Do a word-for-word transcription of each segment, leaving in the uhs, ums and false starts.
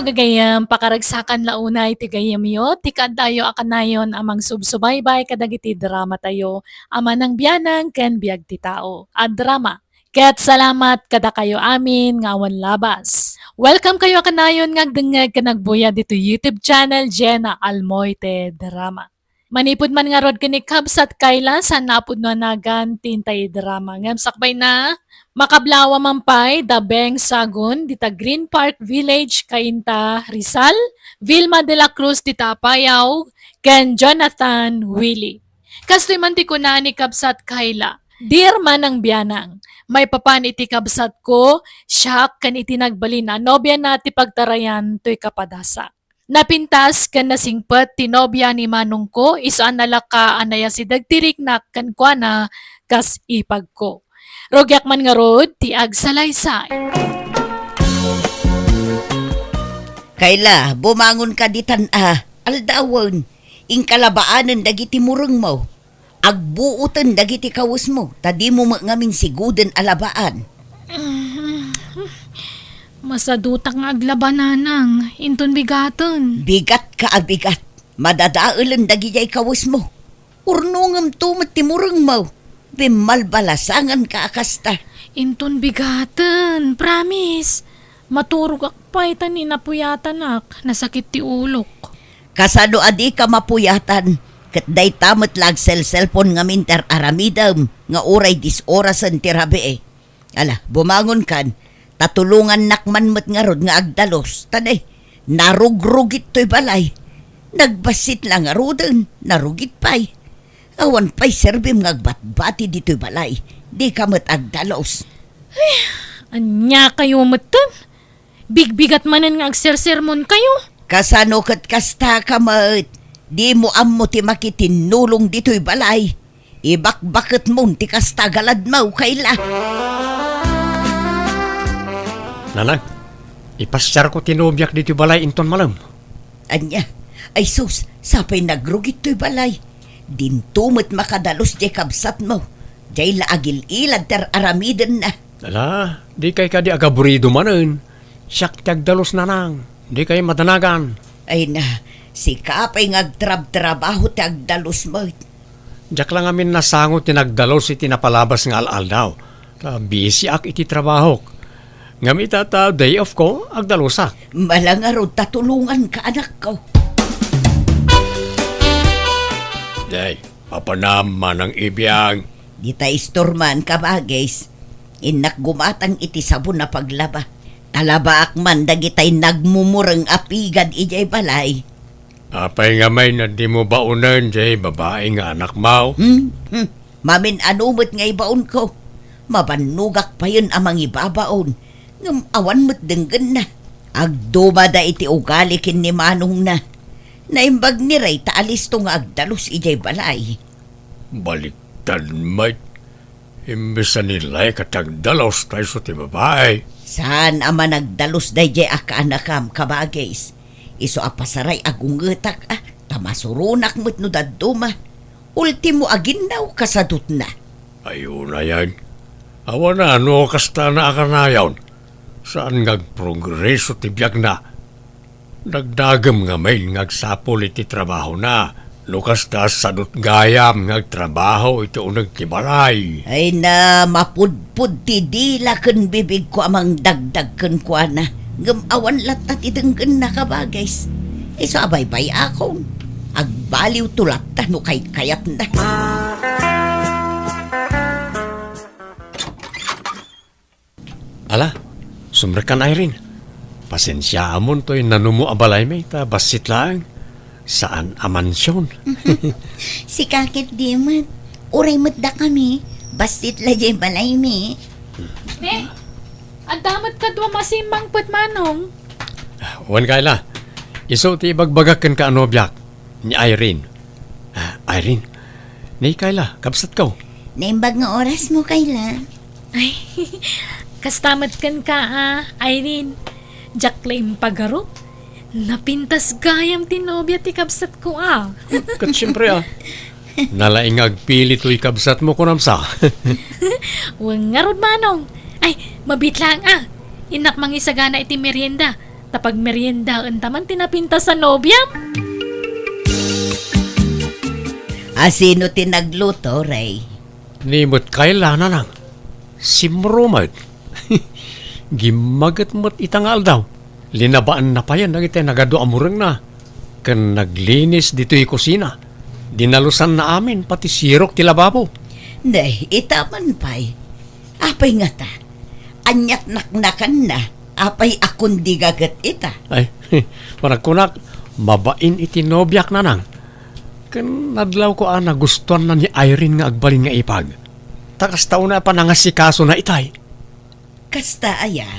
Gagayem, pakaragsakan la unay ti gayyemyo, ti kaaddayo a kanayon a mangsubsubaybay kadagiti dramatayo a Manang Bianang ken Biag ti Tao a drama. Ket salamat kadakayo amin nga awan labas. Welcome kayo a kanayon nga agdengngeg ken agbuya ditoy YouTube channel Jenna Almoite Drama. Manipud man ngarud ken ni Kabsat Kayla, saan a pudno a nagan ti intay drama. Ngem sakbay na, makablawa man pay, Dabeng Sagun, dita Green Park Village, Cainta, Rizal, Vilma de la Cruz, dita Apayao, ken Jonathan Willie. Kastoy man ti kuna ni Kabsat Kayla, Dear Manang Bianang, maipapan iti kabsat ko, siak ken iti nagbalin a nobia na ti pagtarayan toy kapadasa. Napintas ken nasingpet ti nobia ni manongko, isu a nalaka a nayasideg ti riknak kenkuana kas ipagko. Rugiak man ngarud ti agsalaysay. Kayla, bumangon ka ditan a, aldawen. Inka labaanen dagiti murengmo. Agbuoten dagiti kawesmo, ta dimo met ngamin siguden a labaan. Masadutak nga aglaba, Nanang. Inton bigaten. Bigat ka a bigat. Madadaelen dagidiay kawesmo. Urnongemto met ti murengmo. Bimmalbalasangan ka a kasta. Inton bigaten, promise. Maturogak pay ta ni napuyatanak, nasakit ti ulok. Kasano a dika mapuyatan? Ket dayta met la agselselpon ngamin ti ar-aramidem nga uray dies orasen ti rabii. Ala, bumangonkan, ta tulongannak man met ngarud nga agdalus. Ta ne, narugrugit toy balay. Nagbassit la ngaruden, narugit pay. Awan pay serbim nga agbatbati ditoy balay. Dika met agdalus. Ania kayo metten? Bigbigat manen nga agsersermon kayo. Kasano ket kasta ka met? Dimo ammo ti makitinnulong ditoy balay. Ibakbaketmon ti kasta galadmaw, Kayla. Nanang, ipasiarko ti nobiak ditoy balay inton malem. Ania? Ay sus, sapay nagrugit toy balay. Dinto met makadalus diay kabsatmo. Diay la agil-ilad ti ar-aramidenna. Ala, dikay kadi agaburido manen. Siak ti agdalus, Nanang. Dikay madanagan. Ay na, sika pay nga agtrabtrabaho ti agdalus met. Diak la ngamin nasango ti nagdalus iti napalabas nga al-aldaw. Ta bisiak iti trabahok. Ngem ita ta day off ko, agdalusak. Mala ngarud ta tulonganka, anakko. Day, mapanam, Manang Ibiang. Dita istorman, kabagis. Innak gumatang iti sabon a paglaba. Ta labaak man dagitay nagmumureng a pigad idiay balay. Apay nga may nadimo baonen jay babai nga anakmaw? Hmm? Hmm. Mamin-ano met nga ibaonko. Mabannogak payen a mangibabaon. Ngem awan met denggenna. Agdumada iti ugali ken ni manongna. Naimbag ni Ray ta alisto nga agdalus idiay balay. Baliktad met. Imbes a ni Ray ket agdalus ta isu ti babai. Saan a managdalus daydiay a kaanakam, kabagis. Isu a pasaray a gungetak a, ta masuronak met no dadduma. Ultimo a ginnaw kasadutna. Ay, unayen. Awan a no kasta na a kanayon. Saan nga agprogreso ti biagna. Dagdagem ngamin nga agsapul iti trabahona. No kasta, sadut gayam nga agtrabaho iti uneg ti balay. Ay na, mapudpod ti dila ken bibigko a mangdagdag kenkuana. Ngem awan latta ti denggenna, kabagis. Isu a baybay-akon. Agbaliwto latta no kaykayatna. Ala, sumrekkan, Irene. Pasensiaamon toy nanumo a balaymi ta bassit laeng. Saan a mansion. Sika ket di met. Uray met dakami, bassit la jay balaymi. Ne, adda met kaduam a simmangpet, manong. Wen, Kayla. Isu ti ibagbagak kenka a nobiak, ni Irene. Ah, Irene, ni Kayla, kabsatko. Naimbag nga orasmo, Kayla. Ay, kasta met kenka, ah, Irene. Diak la impagarup. Napintas gayam ti nobia ti kabsatko, ah. Ket siempre, ah. Nalaing nga agpili toy kabsatmo, kunam sa. Wen ngarud, manong. Ay, mabiit laeng, ah. Innak mangisagana iti merienda. Ta pagmeriendaenta man ti napintas a nobiam. A, sino ti nagluto, Ray? Ni met Kayla, Nanang. Simro met. Gimmaget met ita nga aldaw. Linabaanna payen dagiti nagadu a murengna. Ken naglinis ditoy kusina. Dinalusanna amin, pati sirok ti lababo. Nay, ita man pay. Apay ngata? Ania't naknakanna? Apay a kundiga ket ita? Ay, panagkunak, mabain iti nobiak, Nanang. Ken nadlawko a nagustuanna ni Irene nga agbalin nga ipag. Ta kasta unay a panangasikasona itay. Kasta aya?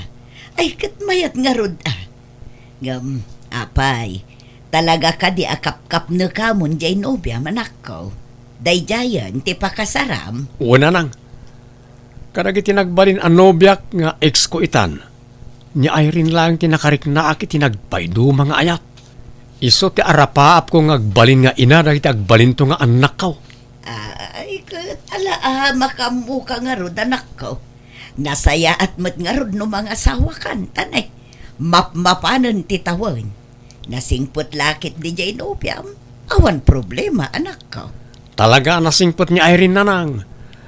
Ay, ket mayat ngarud a. Ngem, apay, talaga kadi a kapkapnekamon diay nobiam, anakko? Daydiayen ti pakasaram? Wen, Nanang. Kadagiti nagbalin a nobiak nga ex ko itan, ni Irene laeng ti nakariknaak iti nagpaiduma nga ayat. Isu ti arapaapko nga agbalin nga ina dagiti agbalinto nga annakko. Ay, ket ala a, makaammoka ngarud, anakko. Nasayaat met ngarud no mangasawakan, ta nay, mapmapanen ti tawen. Nasingpet la ketdi diay nobiam? Awan problema, anakko. Talaga a nasingpet ni Irene, Nanang.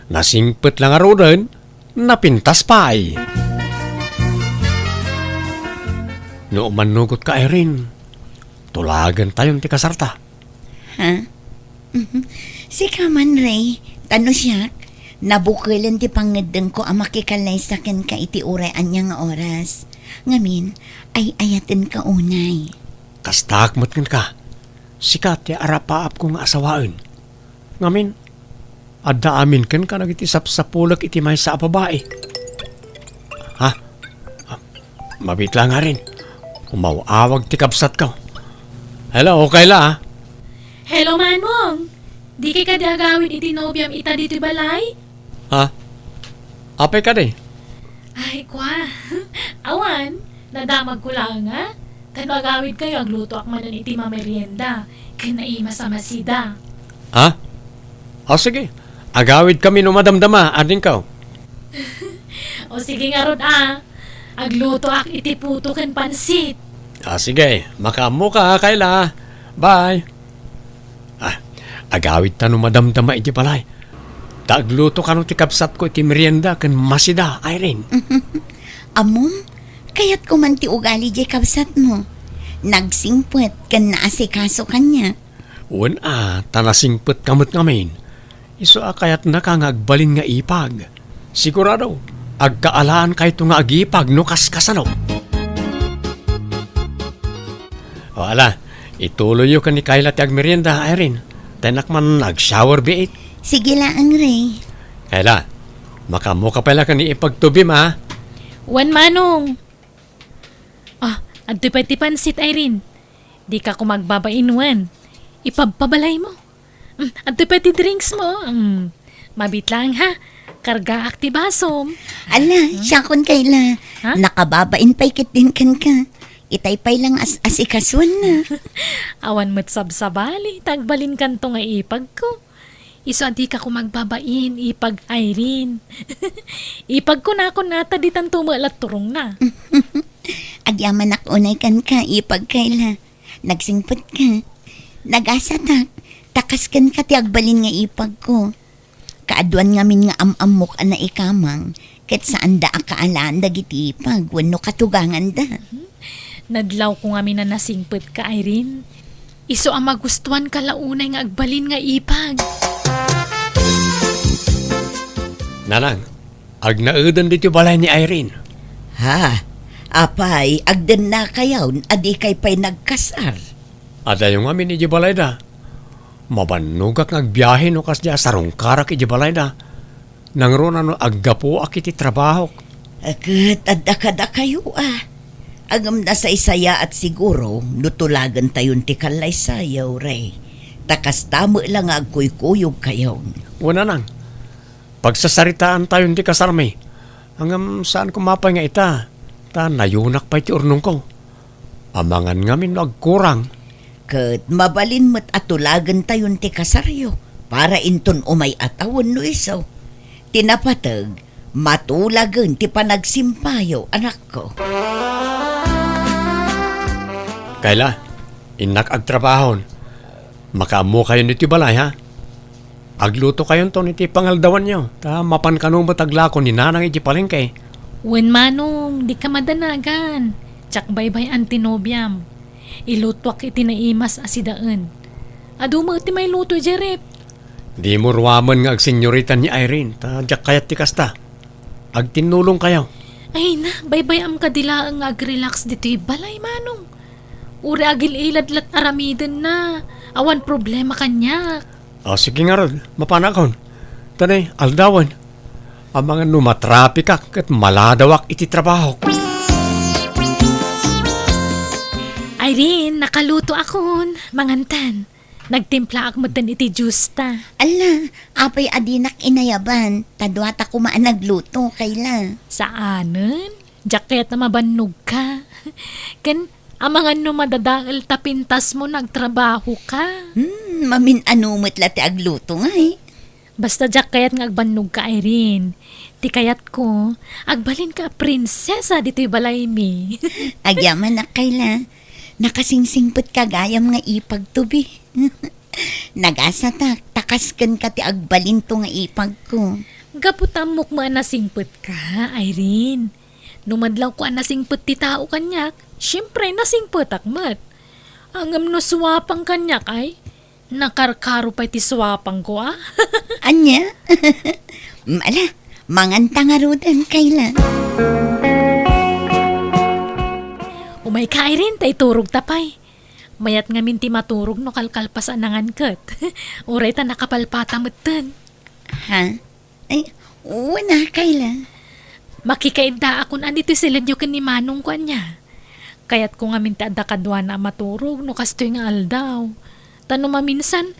Nasingpet la ngaruden, napintas pay. No umannugotka, Irene, tulagentayon ti kasarta. Ha? Mhm. Sika man, Ray, ta no siak, nabukelen ti pangngeddengko a makikallaysa kenka iti uray ania nga oras. Ngamin, ay-ayatenka unay. Kastaak met kenka. Sika ti arapaapko nga asawaen. Ngamin, adda amin kenka dagiti sapsapulek iti maysa a babai. Ha? Ah, mabit la ngarin. Umaw-awag ti kabsatko. Hello, Kayla, ah. Hello, Manong. Dikay kadi agawid iti nobiam ita ditoy balay? Ha? Apay kadi? Ay, kwa. Awan, nadamagko laeng a. Ket no agawidkayo, aglutoak manen iti mamerienda ken naimas a masida. Ha? O, sige. Agawidkami no madamdama, adingko. O, sige ngarud a. Aglutoak iti puto ken pansit. Ah, sige. Makaammoka, Kayla. Bye. Ah, agawidta no madamdama iti balay. Ta agluto kano ti kabsatko iti merienda ken masida, Irene. Ammom, kayatko man ti ugali diay kabsatmo. Nagsingpet ken naasikaso kaniak. Wen a, ta nasingpetka met ngamin. Isu a kayatnaka nga agbalin nga ipag. Sigurado, agkaalaankayo nga agipag no kaskasano. O, ala, ituloyyo ken ni Kayla ti agmerienda, Irene. Tennak man ag-shower biit. Sige laeng, Ray. Kayla, makaammoka pay la ken ni ipagtubim, ha? Wen, Manong. Ah, adtoy pay ti pansit, Irene. Dika koma agbabain wen. Ipabpabalaymo. Mm, adtoy pay ti drinks mo. Mm, mabit laeng, ha? Kargaak ti basom. Ala, siakon, Kayla. Ha? Nakababain pay ketdin kenka. Itay pay lang as-, asikasuenna. Awan met sabsabali, ta agbalinkanto nga ipagko. Isu a dika koma agbabain, ipag Irene. Ipagko nakon nata ditanto met la turongna. Agyamanak unay kenka, ipag Kayla. Nagsingpetka. Nagasatak. Ta kas kenka ti agbalin nga ipagko. Kaaduan ngamin nga am-ammok a naikamang, ket saanda a kaalaan dagiti ipag wenno katuganganda. Nadlawko ngamin a nasingpetka, Irene. Isu a magustuanka la unay nga agbalin nga ipag. Nanang, agnaeden ditoy balay ni Irene. Ha? Apay, agdennakayon a dikay pay nagkasar? Adayo ngamin idiay balayda. Mabannogak nga agbiahe no kasdi a sarungkarak idiay balayda. Nangruna no aggapuak iti trabahok. Ket adda kadakayo a. Ngem nasaysayaat siguro no tulagentayon ti kallaysayo, Ray. Ta kasta met la nga agkuykuyogkayon. Wen, Nanang. Pagsasaritaantayon ti kasarmi. Ngem saan koma pay nga ita, ta nayunak pay ti urnongko. Amangan ngamin no agkurang. Ket mabalin met a tulagentayon ti kasaryo para inton umay-at a wenno isu. Ti napateg, matulagen ti panagsimpayo, anakko. Kayla, innak agtrabahon. Makaammokayon iti balay, ha? Aglutokayonton iti pangaldawanyo, ta mapan kano met aglako ni Nanang iti palengke. Wen, Manong, dika madanagan. Diak baybay-an ti nobiam. Ilutuak iti naimas a sidaen. Adu met ti mailuto, Jerep. Dimo ruamen nga agsenyorita ni Irene, ta diak kayat ti kasta. Agtinnulongkayo. Ay na, baybay-am kadi laeng nga agrelax ditoy balay, Manong. Uray agil-ilad la't aramidenna. Awan problema kaniak. O, sige ngarud, mapanakon. Tani, aldawen. Amangan no matrapikak ket maladawak iti trabahok. Irene, nakalutoakon. Mangantan. Nagtimplaak metten iti juice ta. Alla, apay a dinak inayaban? Ta duata koma a nagluto, Kayla. Saanen? Diak kayat a mabannogka. Ken, amangan no madadael ta pintasmo no agtrabahoka. Hmm, mamin-ano met la ti agluto ngay. Basta diak kayat nga agbannogka, Irene. Ti kayatko, agbalinka a prinsesa ditoy balaymi. Agyamanak, Kayla. Nakasingsingpetka gayam nga ipagto bi. Nagasatak, ta kas kenka ti agbalinto nga ipagko. Gapu ta ammok met a nasingpetka, Irene. No madlawko a nasingpet ti tao kaniak, siempre, nasingpetak met. Ngem no suapang kaniak, ay, nakarkaro pay ti suapangko, a? Ania? Ala, manganta ngaruden, Kayla. Umayka, Irene, ta iturogta pay. Mayat ngamin ti maturog no kalkalpas a nangan ket. Uray ta nakapalpata metten. Ha? Ay, wen a, Kayla. Makikaiddaakon a ditoy siledyo ken ni Manongko, ania. Kayatko ngamin ti adda kaduana a maturog no kastoy nga aldaw. Ta no maminsan,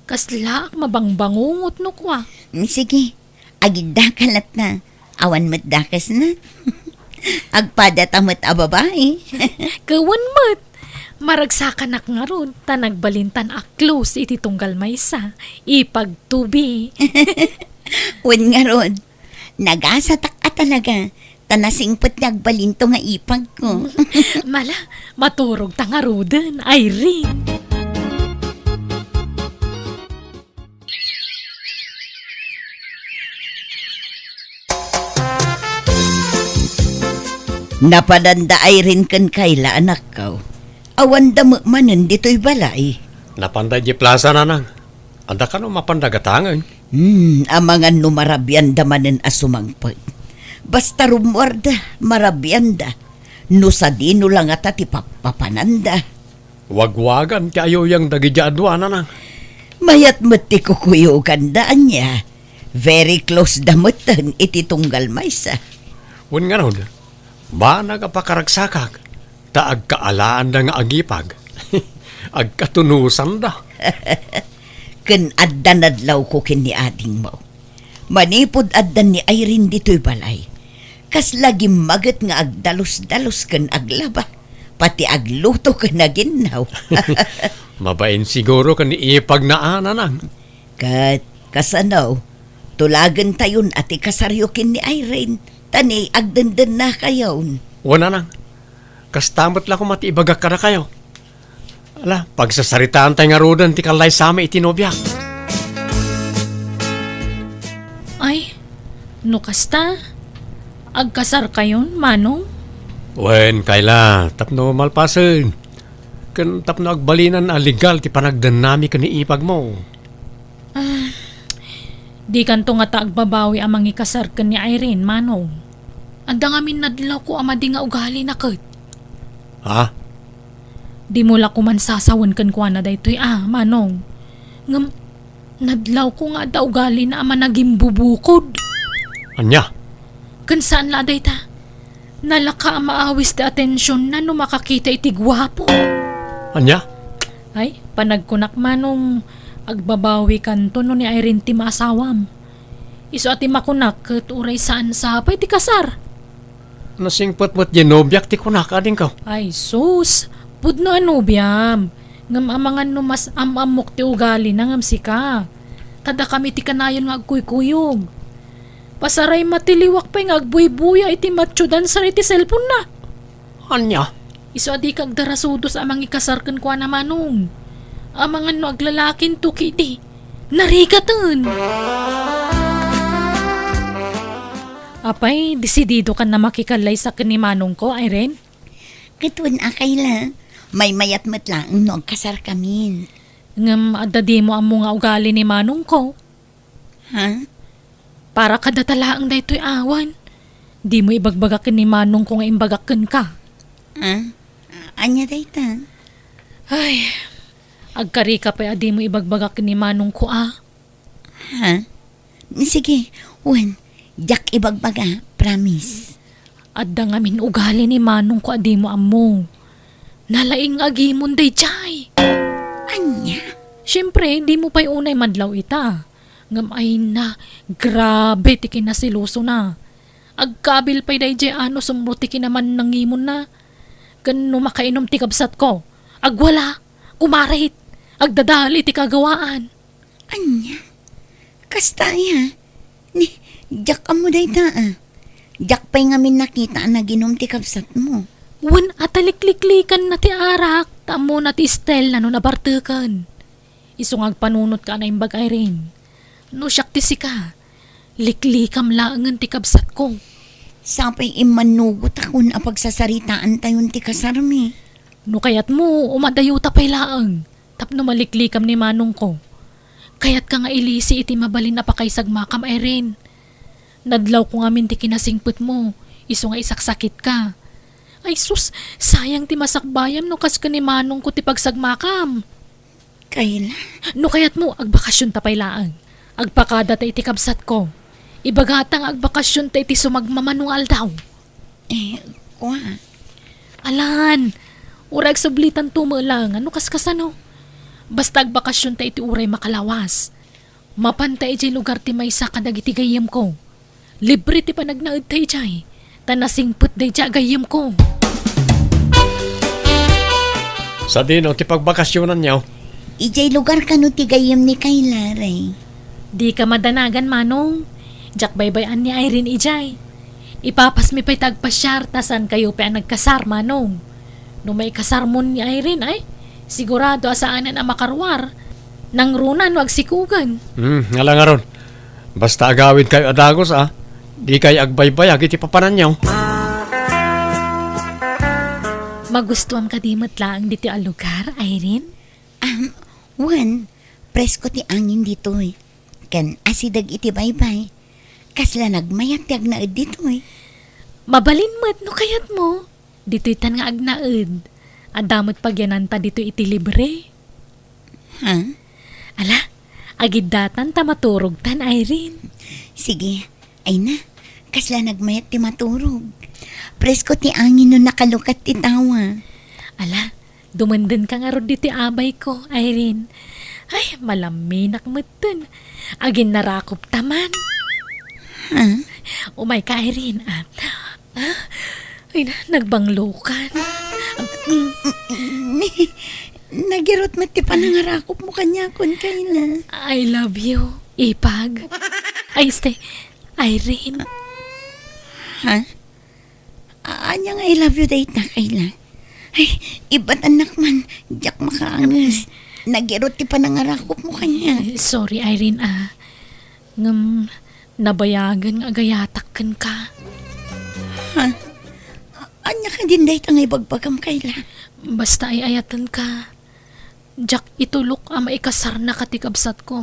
kaslaak mabangbangungot no kua. Mm, sige, agiddaka latta. Awan met dakesna. Agpadata met a babai. Ket wen met. Maragsakanak ngarud, ta nagbalintan a close iti tunggal maysa. Ipagto bi. Wen ngarud, nagasatak a talaga, ta nasingpet ti agbalinto nga ipagko. Mala, maturogta ngaruden, Irene. Napananda Irene ken Kayla, anakko. Awanda met manen ditoy balay. Napanda idiay plasa, nanang. Adda kano mapanda gatangen? Hmm, amangan no marabianda manen a sumangpet. Basta rummuarda, marabianda. No sadino la ngata ti pappapananda. Wagwagan ti ayuyang dagiti adu, nanang. Mayat met ti kukuyoganda, ania. Very close da metten iti tunggal maysa. Wen ngarud, banag a pakaragsakak, ta agkaalaanda nga agipag. Agkatunusanda. Ken adda nadlawko ken ni adingmo. Manipud addan ni Irene ditoy balay, kasla gimmaget nga agdalus-dalus ken aglaba, pati agluto ken aginnaw. Mabain siguro ken ni ipagna a, nanang. Ket kasano, tulagentayon a ti kasaryo ken ni Irene, ta ni agdendennakayon. Wen, nanang. Kasta met la koma ti ibagak kadakayo. Ala, pagsasaritaantay ngaruden ti kallaysami iti nobiak. Ay, no kasta, agkasarkayon, Manong? Wen, Kayla, tapno malpasen. Ken tapno agbalinan a legal ti panagdennami ken ni ipagmo. Ah, dikanto ngata agbabawi a mangikasar ken ni Irene, Manong. Adda ngamin nadlawko a madi nga ugalina ket. Ha? Dimo la koman sasawen kenkuana daytoy a, Manong. Ngem nadlawko nga adda ugalina a managimbubukod. Ania? Ken saan la a dayta. Nalaka a maawis ti atensionna no makakita iti guapo. Ania? Ay, panagkunak, Manong, agbabawikanto no ni Irene ti maasawam. Isu a ti makunak ket uray saan sapay ti kasar. Nasingpet met diay nobiak ti kunak, adingko. Ay, sus! Pudno a nobiam. Ngem amangan no mas am-ammok ti ugalina ngem sika. Ta dakami ti kanayon nga agkuykuyog. Pasaray matiliwak pay nga agbuybuya iti matcho dancer iti cellphone-na. Ania? Isu a dika agdarasudos a mangikasar kenkuana, Manong. Amangan no aglalakinto ketdi, narigaten. Apay, desididokan a makikallaysa ken ni manongko, Irene? Ket wen a, Kayla, maymayat met laeng no agkasarkamin. Ngem adda dimo ammo nga ugali ni manongko. Ha? Para kadata laeng daytoy awan. Dimo ibagbaga ken ni manongko nga imbagak kenka. Ha? Ania dayta? Ay, agkarika pay a dimo ibagbaga ken ni manongko a. Ha? Sige, wen, diak ibagbaga, promise. Adda ngamin ugali ni manongko a dimo ammo. Nalaing nga agimon daydiay. Ania? Siempre, dimo pay unay madlaw ita. Ngem ayna, grabe ti kinaselosona. Agkabil pay daydiay a no sumro ti kinamannangimonna. Ken no makainom ti kabsatko, agwala, kumarit, agdadal iti kagawaan. Ania? Kasta aya? Ni, diak ammo dayta a. Diak pay ngamin nakita a naginum ti kabsatmo. Wen a ta likliklikanna ti arak, ta ammona ti style na no nabarteken. Isu nga agpanunotka a naimbag, Irene. No siak ti sika, liklikam laengen ti kabsatko. Sapay immannugotakon a pagsasaritaantayon ti kasarmi. No kayatmo, umadayuta pay laeng tapno maliklikam ni manongko. Kayatka nga ilisi iti mabalin a pakaisagmakam, Irene. Nadlawko ngamin ti kinasingpetmo, isu nga isaksakitka. Ay sus, sayang ti masakbayam no kas ken ni manongko ti pagsagmakam. Kayla. No kayatmo, agbakasionta pay laeng. Agpakadata iti kabsatko. Ibagata nga agbakasionta iti sumagmamano nga aldaw. Eh, kua. Alan, uray agsublitanto met laeng, no kaskasano. Basta agbakasionta iti uray makalawas. Mapanta idiay lugar ti maysa kadagiti gayyemko. Libre ti panagnaedta idiay, ta nasingpet daydiay a gayyemko. Sadino ti pagbakasionanyo? Idiay lugar kano ti gayyem ni Kayla, Ray? Dika madanagan, Manong. Diak baybay-an ni Irene idiay. Ipapasmi pay ta agpasiar ta saankayo pay a nagkasar, Manong. No maikasarmon ni Irene, ay, sigurado a saanen a makaruar. Nangruna no agsikogen. Hmm, ala ngarud. Basta agawidkayo a dagus, a. Dikay agbaybayag iti papananyo. Magustuam kadi met laeng ditoy a lugar, Irene? Ahem, wen, presko ti angin ditoy. Ken asideg iti baybay. Kasla nagmayat ti agnaed ditoy. Mabalin met no kayatmo. Ditoytan nga agnaed. Adda met pagyananta ditoy iti libre. Ha? Ala, agiddatan ta maturogtan, Irene. Sige. Ay na, kasla nagmayat ti maturog. Presko ti angin no nakalukat ti tawa. Ala, dumendenka ngarud ditoy abayko, Irene. Ay, malaminak metten. Aginnarakopta man. Ha? Umayka, Irene, a. Ah, ay na, nagbanglokan. Ni, nagirot met ti panangarakopmo kaniakon, Kayla. I love you, Ipag. Ay, este, Irene. Ha? A-, ania nga I love you dayta, Kayla? Ay, ibatannak man, diak makaanges. Nagirot ti panangarakopmo kaniak. Eh, sorry, Irene, a. Ngem, nabayagen nga agayatak kenka. Ha? A-, ania kadin dayta nga ibagbagam, Kayla? Basta ay-ayatenka. Diak itulok a maikasarnaka ti kabsatko.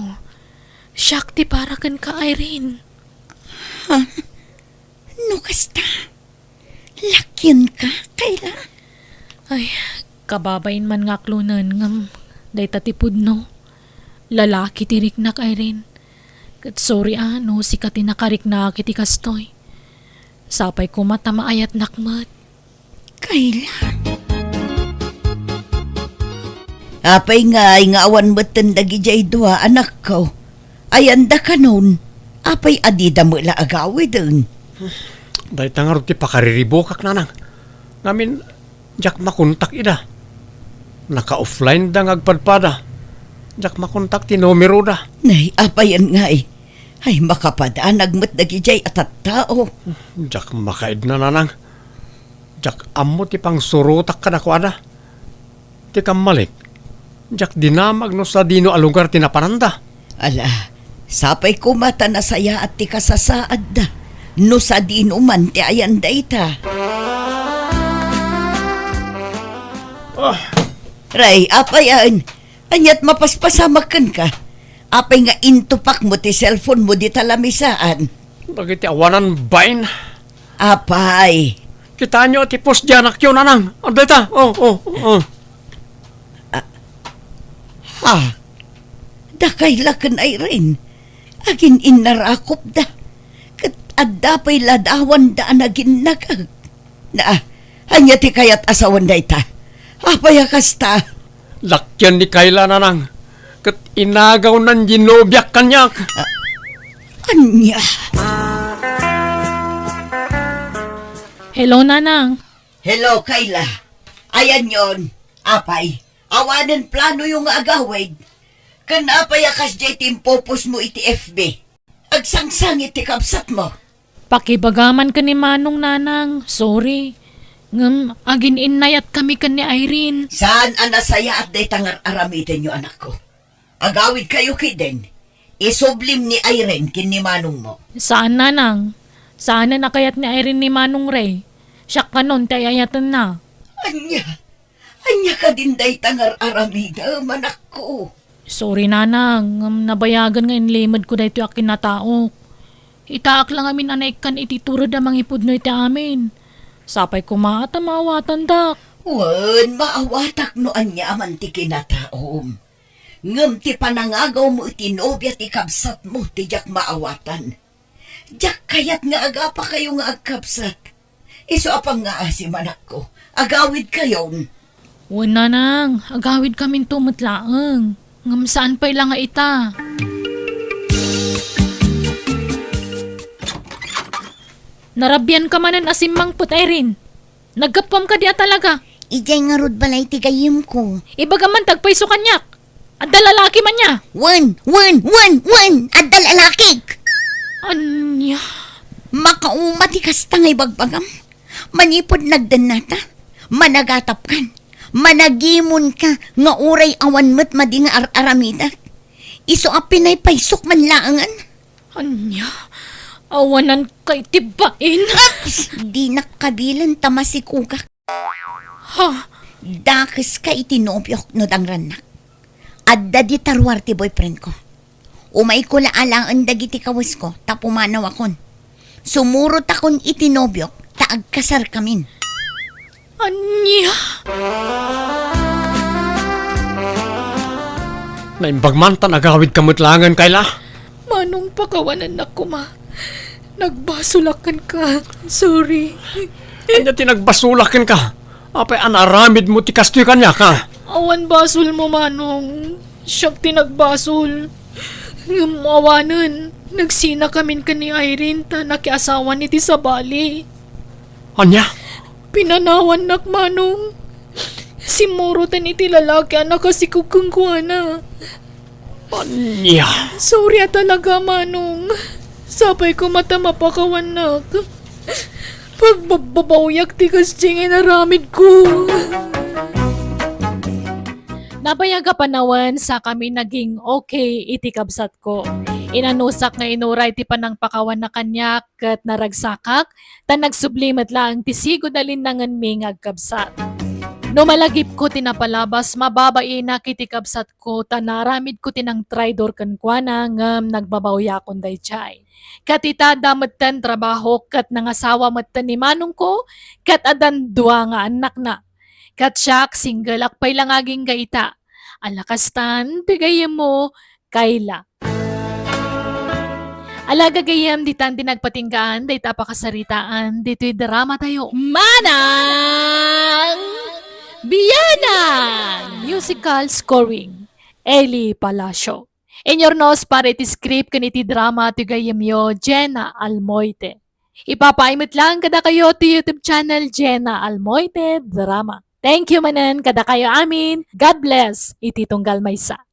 Siak ti para kenka, Irene. Ha? No kasta? Lakionka, Kayla? Ay, kababain man nga aklonen, ngem dayta ti pudno. Lalaki ti riknak, Irene. Ket sorry a, no sika ti nakariknak iti kastoy. Sapay koma ta maayatnak met. Kayla? Apay ngay nga awan metten dagidiay dua a anakko? Ayanda kanon, apay a dida met la agawiden? Dayta ngarud ti pakariribukak, nanang. Ngamin, diak makontak ida. Naka-offline da nga agpadpada. Diak makontak ti numero da. Nay, apayen ngay? Ay, makapadanag met dagidiay a tattao. Diak makaidna, nanang. Diak ammo ti pangsurotak kadakuada. Ti kammalik, diak dinamag no sadino a lugar ti napananda. Ala, sapay koma ta nasayaat ti kasasaadda no sadino man ti ayan dayta. Ah. Ray, apay aen? Ania't mapaspasamak kenka? Apay nga intupakmo ti cellphone mo dita lamisaan? Dagiti awanan bain. Apay. Kitaenyo ti post diay anakyo, nanang. Adda ita. Oh, oh, oh. Ah, ha? Dakay la ken Irene. Agin-innarakopda. Ket adda pay ladawanda a naginnagag. Na, ania ti kayat a sawen dayta? Apay a kasta? Lakian ni Kayla, nanang. Ket inagawnan ti nobiak kaniak. Ah, ania? Hello, nanang. Hello, Kayla. Ayanyon, apay, awanen planoyo nga agawid? Ken apay a kasdiay ti impopost mo iti F B? Agsangsangit ti kabsatmo. Pakibagaman ken ni Manong, nanang. Sorry. Ngem agin-innayatkami ken ni Irene. Saan a nasayaat dayta nga ar-aramidenyo, anakko. Agawidkayo ketdin. Isublim ni Irene ken ni Manongmo. Saan, nanang. Saanen a kayat ni Irene ni Manong Ray. Siak kanon ti ay-ayatenna. Ania? Ania kadin dayta nga ar-aramidem, anakko? Sorry, nanang, ngem nabayagen nga inlimedko daytoy a kinataok. Itaak la ngamin a naikkan iti tured a mangipudno iti amin. Sapay koma ta maawatandak. Wen, maawatak no aniaman ti kinataom. Ngem ti panangagawmo iti nobia ti kabsatmo ti diak maawatan. Diak kayat nga agapakayo nga agkabsat. Isu a pangngaasim, anakko. Agawidkayon. Wen, nanang, agawidkaminto met laeng. Ngem saan pay la nga ita. Narabianka manen a simmangpet, Irene. Naggapuam kadi a talaga? Idiay ngarud balay ti gayyemko. Ibagam man ti agpayso kaniak. Adda lalaki man nia? Wen, wen, wen, wen! Adda lalakik! Ania? Makauma ti kasta nga ibagbagam. Manipud nagdennata, managatapkan, managimonka nga uray awan met madi nga ar-aramidak. Isu a pinaypaysok man laengen. Ania? Awananka iti bain? Oops! Dinak kabilen ta masikugak. Ha? Dakeska iti nobiok no dangrannak. Adda dita ruar ti boyfriendko. Umayko la alaen dagiti kawesko ta pumanawakon. Sumurotakon iti nobiok ta agkasarkamin. Ania? Naimbag man ta nagawidka met laengen, Kayla. Manong, pakawanennak koma. Nagbasolak kenka. Sorry. Ania ti nagbasolak kenka? Apay a naaramidmo ti kastoy kaniak, a? Awan basolmo, Manong. Siak ti nagbasol. Ngem awanen, nagsinakamin ken ni Irene ta nakiasawan iti sabali. Ania? Pinanawannak, Manong. Simmuroten iti lalaki a nakasikog kenkuana. Ania? Sorry a talaga, Manong. Sapay koma ta mapakawannak. Pagbabbabawiak ti kasdiay nga inaramidko. Nabayag a panawen, sakami naging okay iti kabsatko. Inanusak nga inuray ti panangpakawanna kaniak ket naragsakak, ta nagsubli met laeng ti sigud a linnangenmi nga agkabsat. No malagipko ti napalabas, mababainak iti kabsatko ta naaramidko ti nangtraidor kenkuana ngem nagbabawiakon daydiay. Ket ita, adda metten trabaho ket nangasawa metten ni manongko ket addan dua nga annakna. Ket siak, single ak pay la nga agingga ita. Ala kastan ti gayyemmo, Kayla. Ala gagayyem, ditan ti nagpatinggaan dayta a pakasaritaan ditoy dramatayo. Manang Biyanan! Musical scoring, Eli Palacio. Inyurnos para iti script ken iti drama ti gayyemyo, Jenna Almoite. Ipapaay met laeng kadakayo ti YouTube channel, Jenna Almoite Drama. Thank you manen kadakayo amin. God bless iti tunggal maysa.